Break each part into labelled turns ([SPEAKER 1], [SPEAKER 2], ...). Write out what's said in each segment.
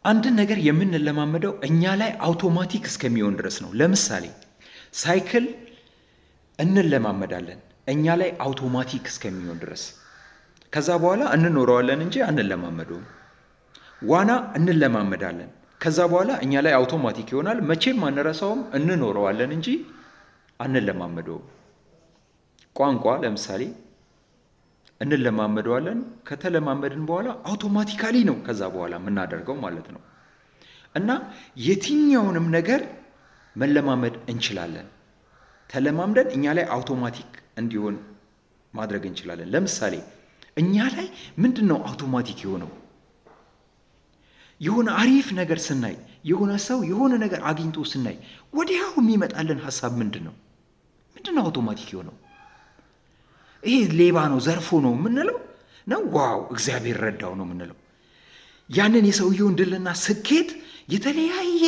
[SPEAKER 1] አንድን ነገር የምንለማመደው እኛ ላይ አውቶማቲክ እስከሚሆን ድረስ ነው። ለምሳሌ ሳይክል እንለማመዳለን እኛ ላይ አውቶማቲክ እስከሚሆን ድረስ። ከዛ በኋላ እንኖረዋለን እንጂ አንለማመደውም። ዋና እንለማመዳለን። ከዛ በኋላ እኛ ላይ አውቶማቲክ ይሆናል። መቼም አንረሳውም፣ እንኖረዋለን እንጂ አንለማመደውም። ቋንቋ ለምሳሌ እንለማመደዋለን። ከተለማመድን በኋላ automatically ነው ከዛ በኋላ የምናደርገው ማለት ነው። እና የትኛውንም ነገር መለማመድ እንችላለን። ተለማምደን እኛ ላይ አውቶማቲክ እንዲሆን ማድረግ እንችላለን። ለምሳሌ እኛ ላይ ምንድን ነው አውቶማቲክ የሆነው? የሆነ አሪፍ ነገር ስናይ፣ የሆነ ሰው የሆነ ነገር አግኝቶ ስናይ ወዲያው የሚመጣልን ሀሳብ ምንድን ነው? ምንድን ነው አውቶማቲክ የሆነው? ይሄ ሌባ ነው፣ ዘርፎ ነው የምንለው ነው? Wow፣ እግዚአብሔር ረዳው ነው የምንለው? ያንን የሰውየውን ድልና ስኬት የተለያየ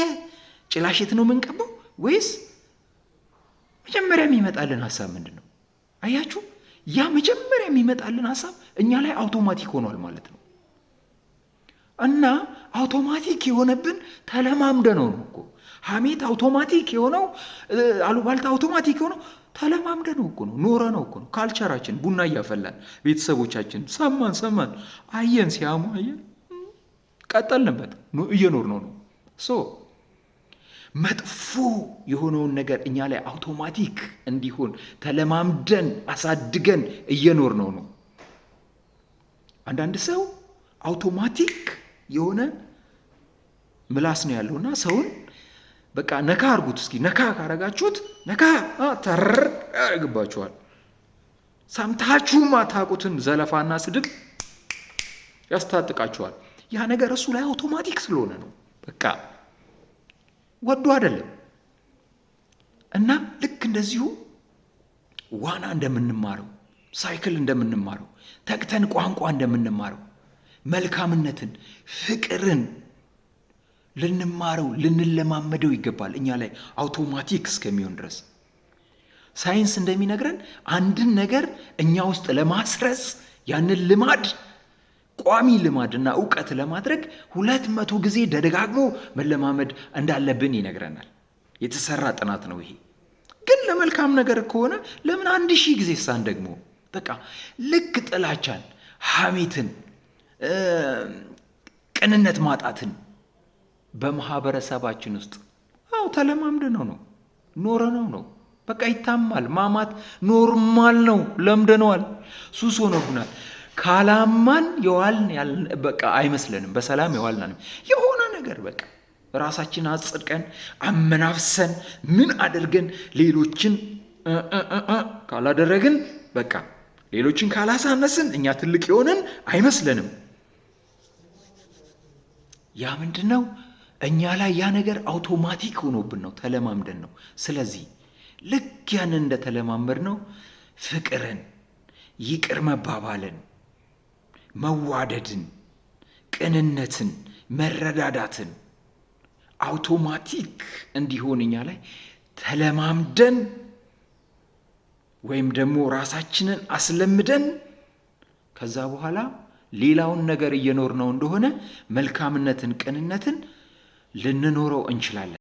[SPEAKER 1] ጥላሸት ነው የምንቀባው ወይስ መጀመሪያ የሚመጣልን ሀሳብ ምንድን ነው? አያችሁ፣ ያ መጀመሪያ የሚመጣልን ሀሳብ እኛ ላይ አውቶማቲክ ሆኗል ማለት ነው። እና አውቶማቲክ የሆነብን ተለማምደነው ነው እኮ። ሀሜት አውቶማቲክ የሆነው፣ አሉባልታ አውቶማቲክ የሆነው ተለማምደነው እኮ ነው፣ ኖረነው እኮ ነው። Culture ኣችን ቡና እያፈላን ቤተሰቦቻችን ሰማን ሰማን፣ አየን፣ ሲያሙ አየን፣ ቀጠልንበት፣ እየኖርነው ነው። So መጥፎ የሆነውን ነገር እኛ ላይ አውቶማቲክ እንዲሆን ተለማምደን አሳድገን እየኖርነው ነው። አንዳንድ ሰው አውቶማቲክ የሆነ ምላስ ነው ያለውና ሰውን በቃ ነካ አርጉት እስኪ፣ ነካ ካረጋችሁት ነካ ተር ያደርግባችኋል። ሰምታችሁ ማታውቁትን ዘለፋና ስድብ ያስታጥቃችኋል። ያ ነገር እሱ ላይ አውቶማቲክ ስለሆነ ነው። በቃ ወዶ አይደለም። እና ልክ እንደዚሁ ዋና እንደምንማረው፣ ሳይክል እንደምንማረው፣ ተግተን ቋንቋ እንደምንማረው መልካምነትን፣ ፍቅርን ልንማረው ልንለማመደው ይገባል፣ እኛ ላይ አውቶማቲክ እስከሚሆን ድረስ። ሳይንስ እንደሚነግረን አንድን ነገር እኛ ውስጥ ለማስረጽ፣ ያንን ልማድ ቋሚ ልማድና እውቀት ለማድረግ 200 ጊዜ ደጋግሞ መለማመድ እንዳለብን ይነግረናል። የተሰራ ጥናት ነው ይሄ። ግን ለመልካም ነገር ከሆነ ለምን 1000 ጊዜ ሳን ደግሞ በቃ ልክ ጥላቻን፣ ሐሜትን፣ ቅንነት ማጣትን በማህበረሰባችን ውስጥ አዎ ተለማምደነው ነው፣ ኖረነው ነው። በቃ ይታማል። ማማት normal ነው፣ ለምደነዋል፣ ሱስ ሆኖብናል። ካላማን የዋልን በቃ አይመስለንም፣ በሰላም የዋልን የሆነ ነገር በቃ ራሳችን አጽድቀን አመናፍሰን ምን አድርገን ሌሎችን ካላደረግን፣ በቃ ሌሎችን ካላሳነስን እኛ ትልቅ የሆንን አይመስለንም። ያ ምንድን ነው? እኛ ላይ ያ ነገር አውቶማቲክ ሆኖብን ነው፣ ተለማምደን ነው። ስለዚህ ልክ ያንን እንደተለማመድነው ፍቅርን፣ ይቅር መባባልን፣ መዋደድን፣ ቅንነትን፣ መረዳዳትን አውቶማቲክ እንዲሆን እኛ ላይ ተለማምደን ወይም ደግሞ ራሳችንን አስለምደን ከዛ በኋላ ሌላውን ነገር እየኖርነው እንደሆነ መልካምነትን፣ ቅንነትን ልንኖረው እንችላለን።